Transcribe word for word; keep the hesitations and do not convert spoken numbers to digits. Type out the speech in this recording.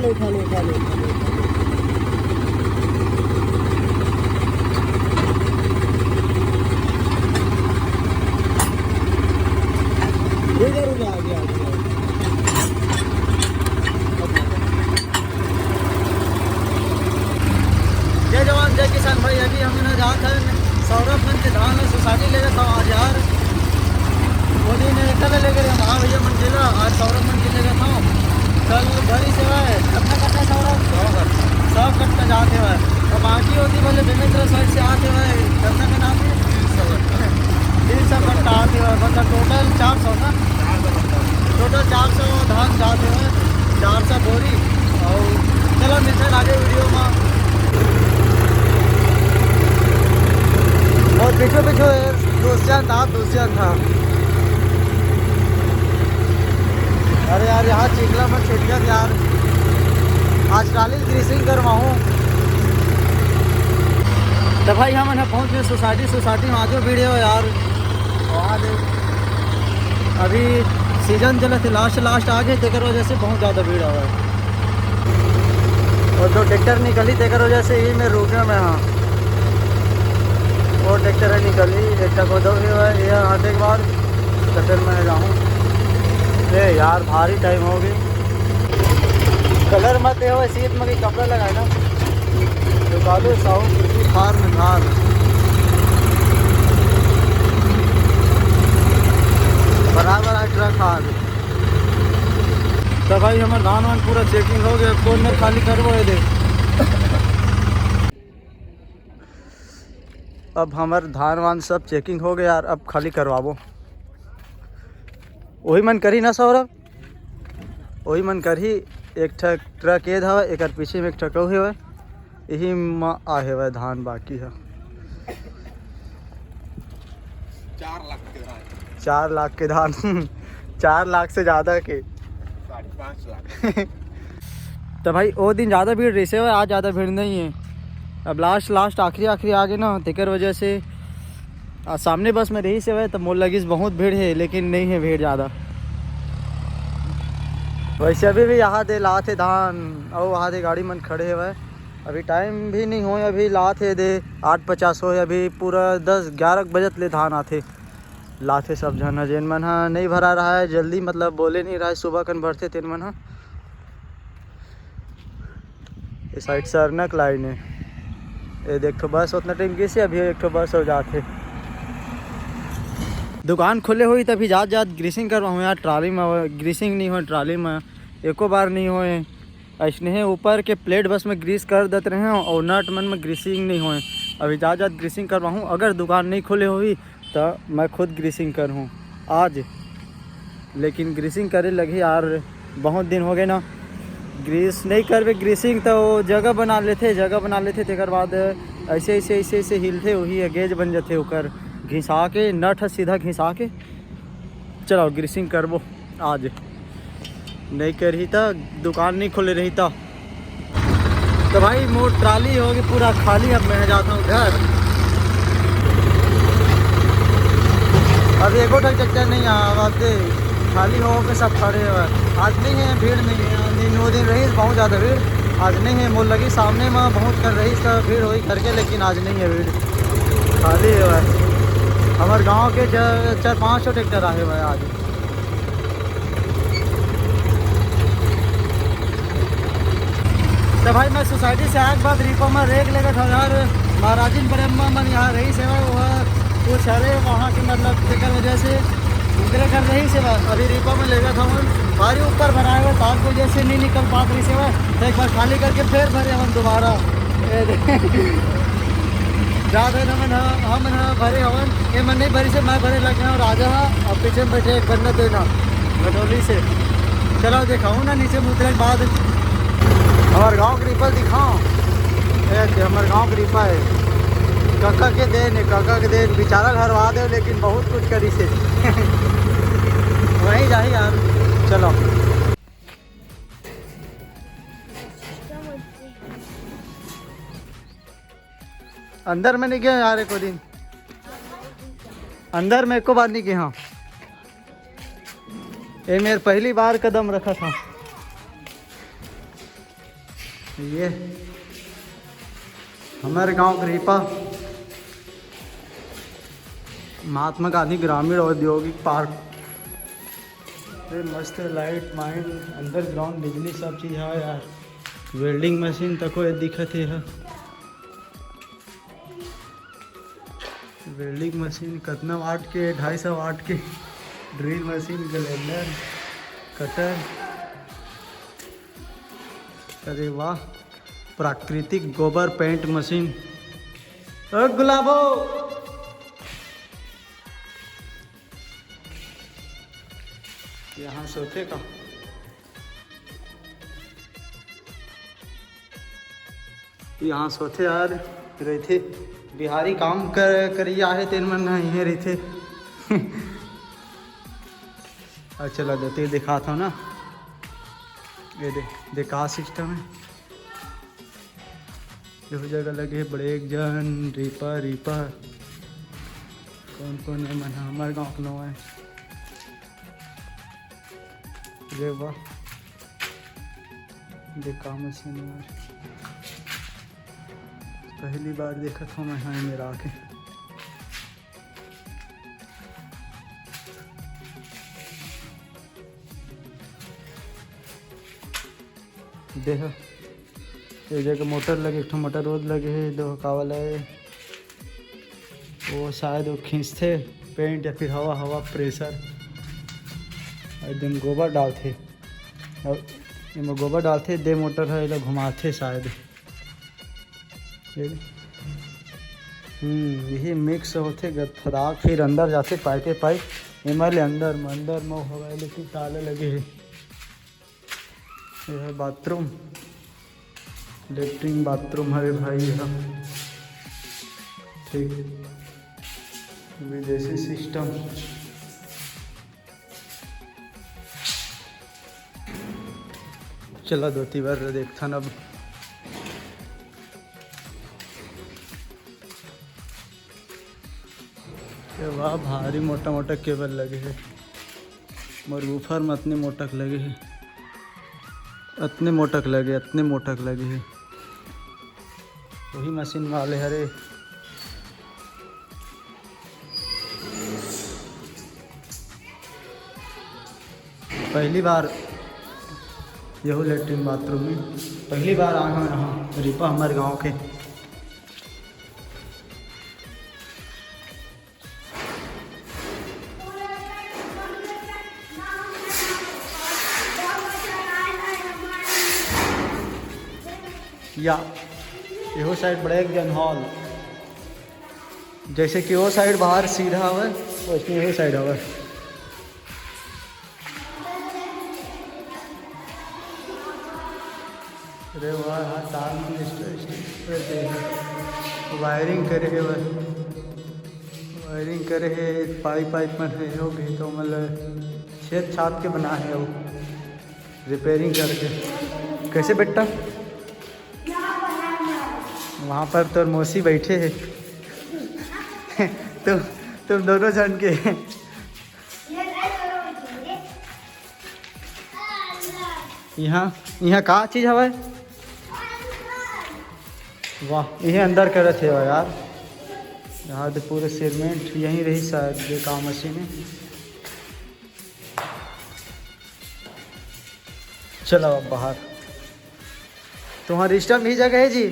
उठा लो, उठा लो, उठा लो। इधर उधर आ गया, आ गया। जय जवान, जय किसान भाई। अभी हम ना जात हन सौरभ मन के धान ला सोसाइटी लेगत हन आज यार। वो दिन कल लेगे रहे, हाँ भैया मन के ला, आज सौरभ मन के लेगत हन। कल भरी सेवा है, कतना कट्टा सौरभ? सौ कट्टा। सौ कट्टा जात हेवय। अब बाकी होती भले बेमेतरा साइड से आत हेवय, कतना के नाम है? तीन सौ कट्टा। तीन सौ कट्टा आत हेवय, मतलब टोटल चार सौ ना? चार सौ कट्टा। टोटल चार सौ धान जात हेवय, चार सौ बोरी। और चलो मिलते हैं आगे वीडियो में। और पीछे पीछे दुष्यंत, आप दुष्यंत था। अरे यार, यहाँ चिखला में छिटकत यार, आज ट्राली ग्रीसिंग करवाऊँ। तो भाई, हमन ह पहुँच गए सोसाइटी। सोसाइटी में आजो भीड़ है यार। वहाँ दे, अभी सीजन चलत है, लास्ट लास्ट आ गए, तेकर वजह से बहुत ज़्यादा भीड़ हवय। और दो ट्रैक्टर निकली, तेकर वजह से ही मैं रुके में हाँ। वो ट्रैक्टर है निकली, एक टको दो ही है, ये आते के बाद तो फिर मैं जाऊँ। ए यार, भारी टाइम हो गई। कलर मत ये हो, सीट में कपड़ा लगाए ना। तो कालू साहू की फार्म धान बराबर है ट्रक आ गई। तो भाई, हमार धान वान पूरा चेकिंग हो गया, कौन में खाली करबो है दे। अब हमार धान वान सब चेकिंग हो गया यार, अब खाली करवाबो। वही मन करी ना सौरभ, वही मन करही। एक ठक ट्रक एद हवय, एकर पीछे में एक ठक अउ हवय, यही म आ हवय धान बाकी ह। चार लाख के धान। चार लाख के धान। चार लाख से ज़्यादा के। साढ़े पाँच लाख। तो भाई, वो दिन ज़्यादा भीड़ रहिसे हवय, आज ज़्यादा भीड़ नहीं है। अब लास्ट लास्ट आखिरी आखिरी आ गए ना, तेकर वजह से आ, सामने बस में रहिसे हवय, तो मोर लगिस बहुत भीड़ है, लेकिन नहीं है भीड़ ज़्यादा। वैसे अभी भी यहाँ दे लात हे धान, अउ वहाँ दे गाड़ी मन खड़े हवय। अभी टाइम भी नहीं होय, अभी लात हे दे आठ पचास होय, अभी पूरा दस ग्यारह बजत ले धान आथे। लाथे सब झन ह, जेन मन ह नहीं भरा रहा है जल्दी, मतलब बोले नहीं रहा है, सुबह कन भरथे तेन मन ह। ये साइड से अरनक लाइन है। ये देख ठो बस उतना टाइम गिसे, अभी एक ठो बस हो जाथे। दुकान खुले हुई तभी जात जात ग्रीसिंग करवाहूँ यार, ट्राली में ग्रीसिंग नहीं होय, ट्राली में एको बार नहीं होय। ऐसने ऊपर के प्लेट बस में ग्रीस कर देते रहे और नट मन में ग्रीसिंग नहीं होय। अभी जात जात ग्रीसिंग करवाहूँ, अगर दुकान नहीं खुले हुई तो मैं खुद ग्रीसिंग करहूँ आज। लेकिन ग्रीसिंग करे लगी यार, बहुत दिन हो गए ना ग्रीस नहीं करबे। ग्रीसिंग तो जगह बना लेथे, जगह बना लेथे, तेकर बाद ऐसे ऐसे ऐसे ऐसे हिलथे, वही गेज बन जाथे ओकर, घिसा के नट ह सीधा घिसा के। चलो ग्रीसिंग करबो आज, नहीं करही त दुकान नहीं खोले रही त। तो भाई, मोर ट्राली होगे पूरा खाली, अब मैं जाता हूँ घर। अब एको ठक ट्रैक्टर नहीं आ, बात दे, खाली हो के सब खड़े हुए। आज नहीं है, भीड़ नहीं है। दिन, वो दिन रही बहुत ज़्यादा भीड़, आज नहीं है। मोर लगी सामने में बहुत कर रही सब भीड़ हुई करके, लेकिन आज नहीं है भीड़, खाली है। हमारे गांव के च-, चार पांच सौ ट्रैक्टर आए हुए हैं आज। तो भाई, मैं सोसाइटी से आए के बाद रिपा में रेक लेकर था यार, महाराजिन ब्रह्मा मन यहाँ रही सेवा, वह कुछ हरे वहाँ के, मतलब, तेकर वजह से उनकरे कर रही सेवा। अभी रिपा में लेकर था हूँ, भारी ऊपर भराए हुए तार की वजह से नहीं निकल पात रही सेवा, तो एक बार खाली करके फिर भरे हम दोबारा। ए दे। जात है ना मन ह, हम मन ह भरे हवन, ये मन नहीं भरी से मैं भरे लग गया हूँ, राजा हा, और पीछे में बैठे एक बंदा देना, भटोली से। चलो दिखाऊँ ना नीचे में उतरे के बाद। हमारे गांव के रिपा दिखाओ, ये कि हमारे गांव के रिपा है, काका के देन है, काका के देन, बेचारा घरवा दे, लेकिन बहुत कुछ करी से। वहीं जाही यार, चलो। अंदर में नहीं गया यार, एको दिन अंदर में एको बार नहीं गया। हाँ, ये मेरे पहली बार कदम रखा था। ये हमर गांव के रीपा, महात्मा गांधी ग्रामीण औद्योगिक पार्क। अरे मस्त लाइट माइन, अंडरग्राउंड बिजली, सब चीज है यार। वेल्डिंग मशीन तको ये दिखत हे ह। वेल्डिंग मशीन कतना वाट के? ढाई सौ वाट के। Drill machine, grinder, cutter. अरे वाह, प्राकृतिक गोबर पेंट मशीन। ओ गुलाबो, यहाँ सोते का? यहाँ सोते यार, रहिथे। बिहारी काम कर करिया हे, तेन मन ह इहें रहिथे। अच्छा, ला देते दिखात हव ना, ये दे, दे का सिस्टम है। एहू जगह लगे हे ब्रेक जन, रीपा, रीपा। कौन कौन ये मन ह? हमर गांव के नवा है। अरे वाह, दे का मशीन है यार। पहली बार देखत हूँ मैं, हाँ, मेरा आके। देह, ये जगह मोटर लगे, एक ठो मोटर रोज लगे है, दो का वाला है, वो शायद वो खींचथे पेंट या फिर हवा, हवा प्रेशर, एकदम गोबर डालथे। और एमा गोबर डालथे, दे मोटर है, एला घुमाथे शायद। ये, हम्म, यही मिक्स होथे गथराक, फिर अंदर जाथे पाइपे पाइप। एमा ले अंदर म, अंदर म हवय, लेकिन ताला लगे हे। ये है बाथरूम, लेटरिन बाथरूम हरे भाई, ये ह। ठीक, विदेशी सिस्टम। चला धोती बर देखथन अब। ये वाह, भारी मोटा मोटा केबल लगे हे। मोर बूफर में अतने मोटक लगे हे, अतने मोटक लगे, अतने मोटक लगे हे। वही मशीन वाले हरे। पहली बार यहू लेटरिन बाथरूम में, पहली बार आए हंव यहाँ रीपा, हमर गांव के। या, एहो साइड बड़े एक जन हॉल, जैसे कि वो साइड बाहर सीधा हवय, वैसे एहो साइड हवय। अरे वाह, हाँ, तार मन स्ट्रे-, स्ट्रे-, स्ट्रे-, वायरिंग करे हे, वायरिंग करे हे, पाइप, पाइप मन हे, हो गए तो मतलब छेद छाद के बना हे वो, रिपेयरिंग करके। कैसे बेटा? वहाँ पर तोर मौसी बैठे हे। तुम, तुम दोनों जन के। यहाँ, यहाँ का चीज हवय? वाह, ये अंदर करत हे यार। यहाँ तो पूरे सीमेंट यहीं रही शायद, ये काम मशीन है। चलो अब बाहर। तुम्हारी स्टम्प ही जगह है जी।